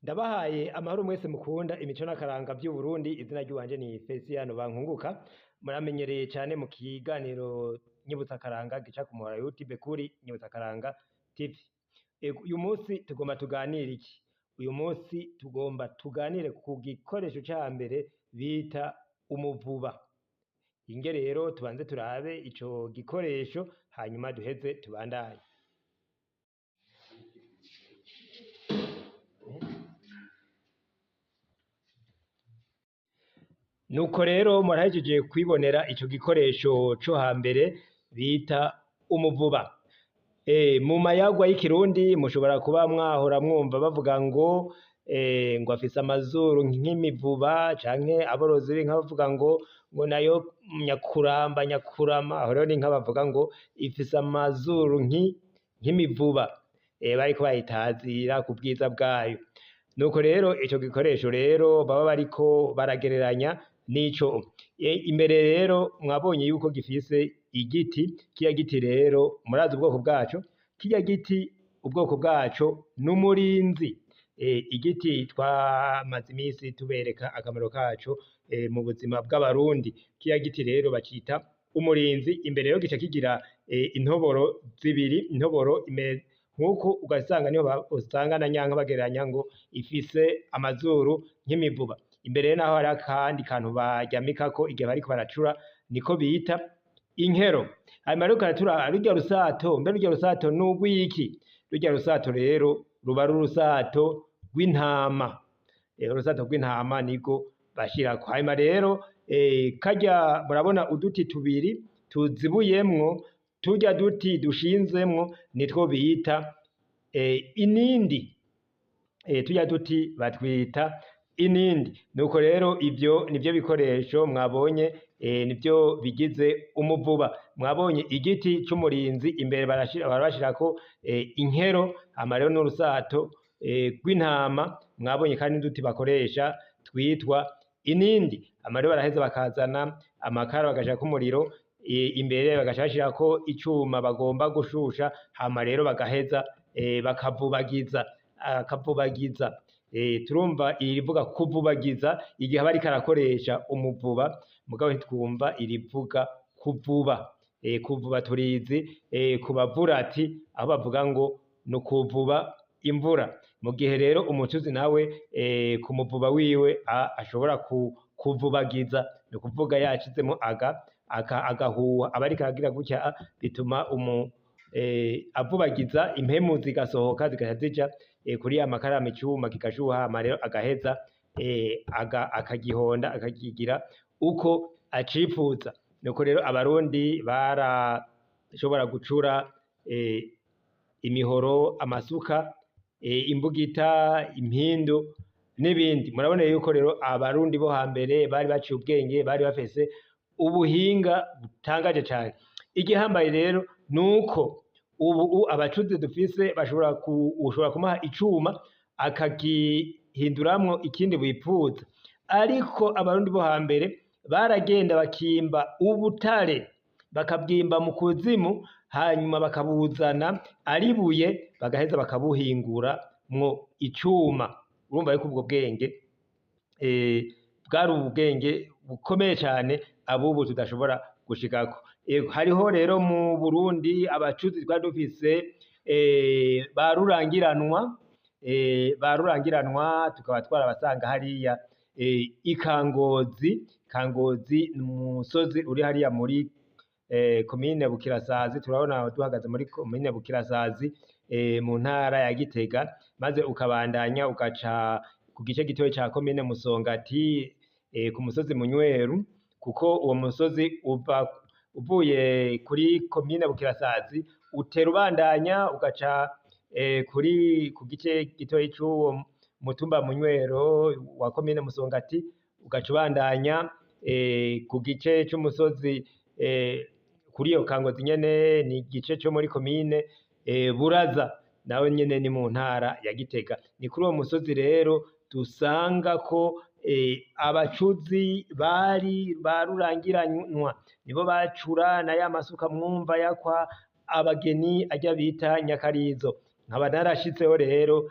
Ndabahaye amahoro mwese mukunda imico n'akaranga vy'Uburundi, izina ry'iwanje ni Feliciano Bankunguka, muramenyereye cane mu kiganiro Nyibutsa Akaranga gica ku muhora YouTube kuri Nyibutsa Akaranga TV. Uyu munsi tugomba tuganire iki? Uyu munsi tugomba tuganire ku gikoresho ca mbere bita umuvuba. Inge rero tubanze turabe ico gikoresho hanyuma duheze tubandanye. Nuko rero murahejeje kwibonera ico gikoresho co hambere bita umuvuba. Mu mayagwa y'ikirundi mushobora kuba mwahora mwumva bavuga ngo ngo afise amazuru nk'imivuba canke aborozi b'inka bavuga ngo ngo nayo nyakuramba nyakurama, aho rero n'inka bavuga ngo ifise amazuru nk'imivuba, bariko bayitazira ku bwiza bwayo. Nuko rero ico gikoresho rero baba bariko baragereranya n'ico. Imbere rero mwabonye yuko gifise igiti, kiriya giti rero murazi ubwoko bwaco, kirya giti ubwoko bwaco n'umurinzi. Igiti twamaze imisi tubereka akamaro kaco mu buzima bw'abarundi. Kiriya giti rero bacita umurinzi, imbere rero gica kigira intoboro zibiri, intoboro nkuko ugasanga niho usanga na nyanka bagereranya ngo ifise amazuru nk'imivuba. Imbere naho hari akandi kantu baryamikako igihe bariko baracura niko bita inkero. Hanyuma rero karatura rurya rusato, mbe rurya rusato n'urw'iki? Rurya rusato rero ruba ari urusato rw'intama. Urusato rw'intama nirwo bashirako. Hanyuma rero karya murabona uduti tubiri tuzibuyemwo, turya duti dushinzemwo nitwo bita inindi. Turya duti batwita inindi. Nuko rero ivyo nivyo bikoresho mwabonye, nivyo bigize umuvuba. Mwabonye igiti c'umurinzi imbere barashirako inkero, hama rero n'urusato rw'intama, mwabonye kandi n'uduti bakoresha twitwa inindi. Hama rero baraheza bakazana amakara bagashirako umuriro, imbere bagaca bashirako icuma bagomba gushusha, hama rero bagaheza bakavubagiza, akavubagiza. Turumva irivuga kuvubagiza igihe aba ariko arakoresha umuvuba, mugabo ntitwumva irivuga kuvuba. Kuvuba turizi ku bavurati aho bavuga ngo ni ukuvuba imvura. Mu gihe rero umucuzi nawe ku muvuba wiwe ashobora kuvubagiza, ni ukuvuga yashizemo agahuha aba ariko aragira gutya, bituma avubagiza impemu zigasohoka zigaca zija kuri ya makara icuma kigashuha, hama rero agaheza akagihonda akakigira uko acipfuza. Nuko rero abarundi barashobora gucura imihoro, amasuka, imbugita, impindu n'ibindi. Murabona yuko rero abarundi bo hambere bari baciye ubwenge, bari bafise ubuhinga butangaje cane. Igihambaye rero nuko ubu abacuzi dufise bashobora ushobora kumuha icuma akagihinduramwo ikindi wipfuza, ariko abarundi bo hambere baragenda bakimba ubutare, bakabwimba mu kuzimu, hanyuma bakabuzana ari ibuye, bagaheza bakabuhinguramwo icuma. Urumva yuko ubwo bwenge bwari ubwenge bukomeye cane abubu tudashobora gushikako. Hariho rero mu Burundi abacuzi twari dufise ba rurangiranwa, ba rurangiranwa tukaba twarabasanga hariya i Kangozi. Kangozi ni umusozi uri hariya muri komine Bukirasazi, turabona duhagaze muri komine Bukirasazi mu ntara ya Gitega, maze ukabandanya ugaca ku gice gitoya ca komine Musongati ku musozi Munyweru, kuko uwo musozi uva uvuye kuri komine Bukirasazi utera ubandanya ugaca kuri ku gice gitoya c'uwo mutumba Munywero wa komine Musongati, ugaca ubandanya ku gice c'umusozi kuri iyo Kangozi nyene, ni igice co muri komine Buraza, nawe nyene ni mu ntara ya Gitega. Ni kuri uwo musozi rero dusanga ko abacuzi bari ba rurangiranwa, nibo bacura na ya masuka mwumva yakwa abageni arya bita nyakarizo. Nkaba narashitseho rero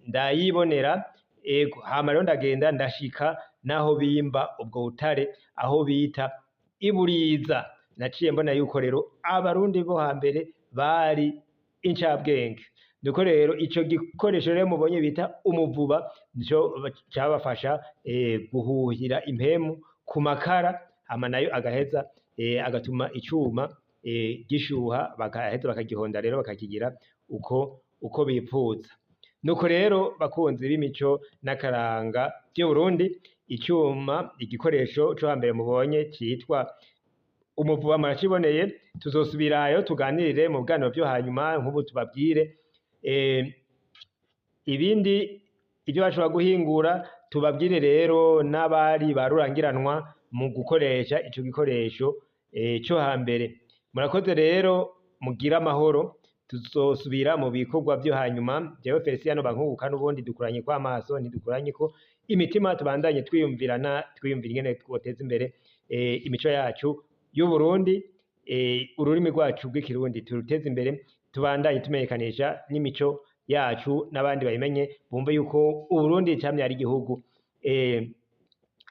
ndayibonera, ego. Hama rero ndagenda ndashika n'aho bimba ubwo butare, aho bita Iburiza. Naciye mbona yuko rero Abarundi bo hambere bari incabwenge. Nuko rero ico gikoresho rero mubonye bita umuvuba nico cabafasha guhuhira impemu ku makara, hama nayo agaheza agatuma icuma gishuha, bagaheza bakagihonda rero bakakigira uko bipfuza. Nuko rero bakunzi b'imico n'akaranga vy'Uburundi, icuma, igikoresho co hambere mubonye citwa umuvuba muraciboneye. Tuzosubirayo tuganirire mu biganiro vyo hanyuma, nk'ubu tubabwire ibindi ivyo bashobora guhingura, tubabwire rero n'abari ba rurangiranwa mu gukoresha ico gikoresho co hambere. Murakoze rero, mugire amahoro, tuzosubira mu bikorwa vyo hanyuma. Jewe Feliciano Bankunguka n'ubundi dukuranye kw'amaso, ntidukuranye ko imitima, tubandanye twiyumvirana, twiyumvira ingene twoteza imbere imico yacu y'Uburundi, ururimi rwacu rw'Ikirundi turuteze imbere, tubandanye tumenyekanisha n'imico yacu n'abandi bayimenye, bumve yuko Uburundi camye ari igihugu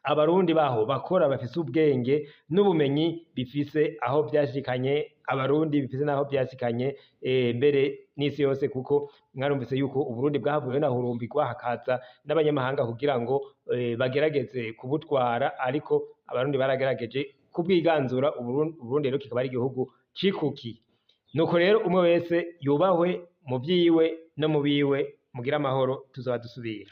Abarundi baho bakora, bafise ubwenge n'ubumenyi, bifise aho vyashikanye Abarundi, bifise n'aho vyashikanye mbere n'isi yose, kuko mwarumvise yuko Uburundi bwahavuye bunahurumbirwa, hakaza n'abanyamahanga kugira ngo bagerageze kubutwara, ariko Abarundi baragerageje kubwiganzura. Uburundi rero kikaba ari igihugu cikukiye. Nuko rero umwe wese yubahwe mu vyiwe no mu biwe, mugire amahoro, tuzoba dusubira.